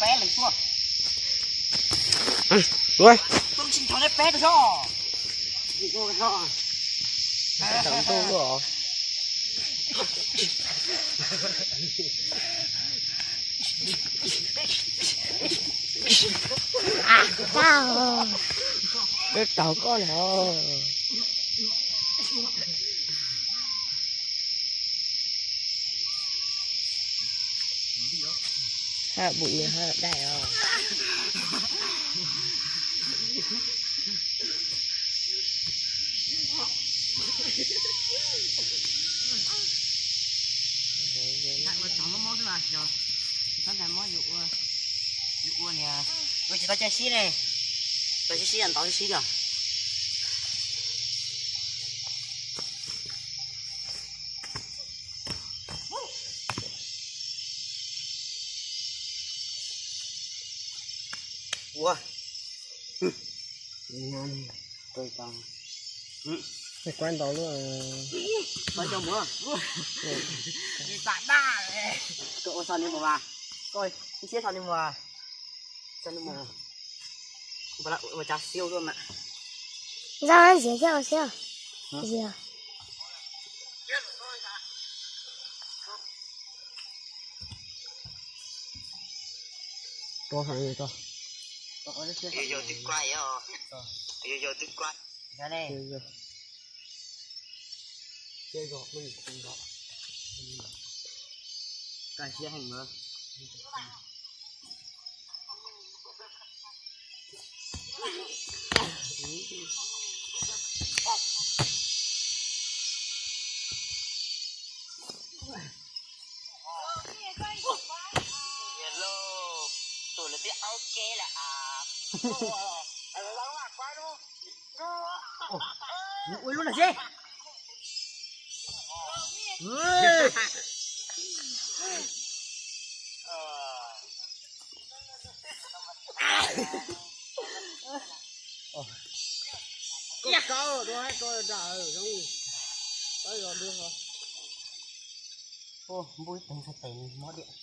Peb leeg tuaj. Tuaj. Tuaj tsis thov neb peb tuaj soj. Tawm ntuj os. Peb taug koj na. Hab bum nws hab dai os. Ua tov mob mob xwb mas, yog txhob ntshai mob, yus ua, yus ua niag, ua tsis tau cai sib ne, tau sib sib ntov sib sib yog. Ua. Kuab ntau lub. Kuab coj mus. Koj ua so ni mus mas, koj ib siab so ni mus. So ni mus. Ua tsa siau luaj mas. Nrog ziav thiab ua siab. Ziav. Yog yog twb kuaj, yog yog twb kuaj. Kaj siab heev na. Tus lawv twb aub keb lawm as. Ua lub no seb. Koj kaub rau hab rau nram zoo, kaub zos dua. Npub ib teg ntxhais tes mob diam.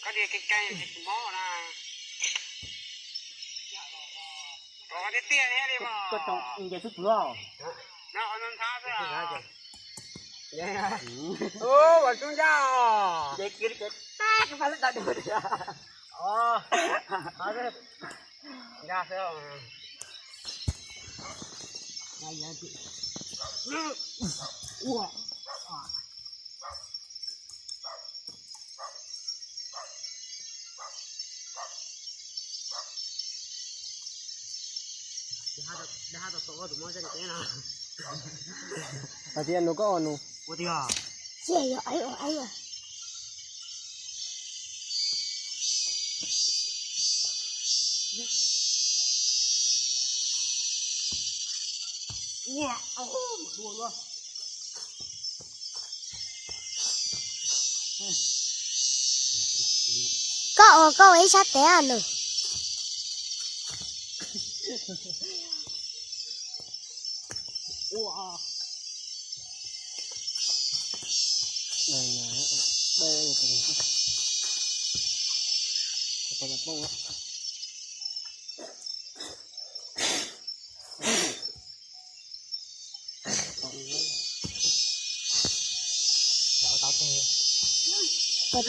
Koj tias kev cai tsis mob na. Koj tias tiag thiab li mas. Koj tau nce xwb pwg. No qhov no ntxhab xwb. Ua tub ncaj os. Ces kiag li ces tag koj pab lub daim dua. Ncaj xwb. Ua. Hais tias nus koj nus. Ua tiag. Cia yog aib ua aib. Ua, ua, ua. Koj ua koj ua ib sab tes nws. Ua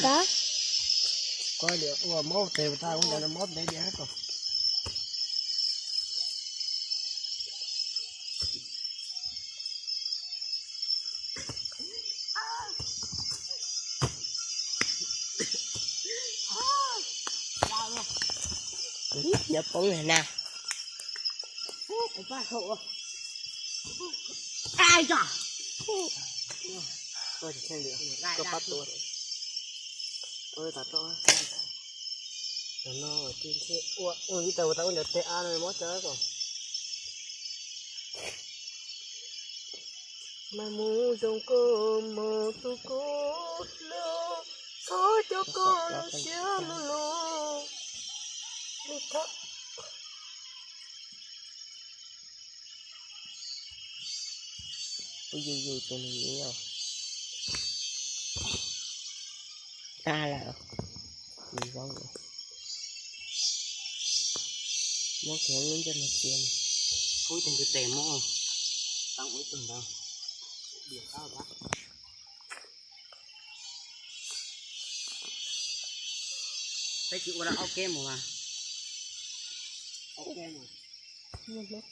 tau. Koj ua mob tes tas ua ntawd mob ntev diam ko. Nyob poob na. Kuv pab hau. Ai yog. Koj pab tua. Ua tas rau. Tam no ua ua ib tag ua tau ua ntawd teg a no mob cawv ko. Mas mus zoo koj mus tus koj hlub, txhob coj koj lub siab lub lub. Li thab. Ub yus yus tus nws yus os. Tag lawm. Nws zoo lawm. Muab kiag lub ntsej muag txias. Ub ib tug tes muab. Tau ib tug ntawd. Diam qab qab. Peb tsis ua rau ob keb mus mas. Ob keb mus.